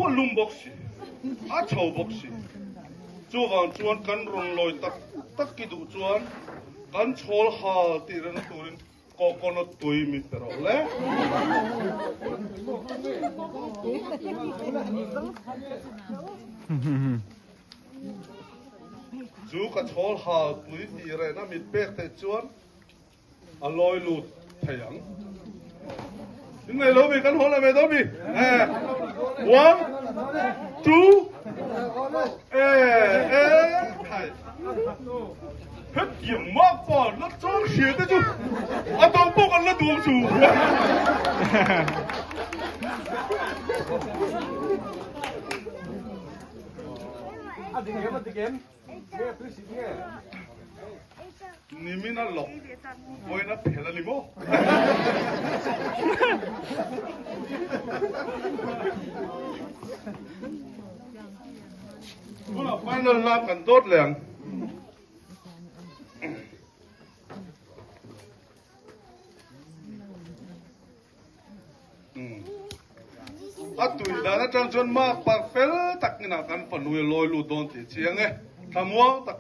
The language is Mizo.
Khua lum bawk si, a chho bawk si. Chuvang chuan kan rawn lawi tak tak i duh chuan kan chhawl hal tih rehna turin coconut tui min pe rawh le. Chu ka chhawl hal tui tih rehna min pek theih chuan A lawi lut thei ang. In nei lo mi kan haw leh ve dawn mi. Eh. One, two, eh, eh, thai. Hetiang mak pa la chang hria te chu a dang pawh kan la duang chu. A dik em a dik em? Nge tui sik nge? Nimin a lawk vawiin a phel a ni maw? Tunah final la kan dawt leh ang. A tui dan atang chuan mak par fel tak inah kan fanu hi a lawi lut dawn tih a chiang e. Thlamuang tak.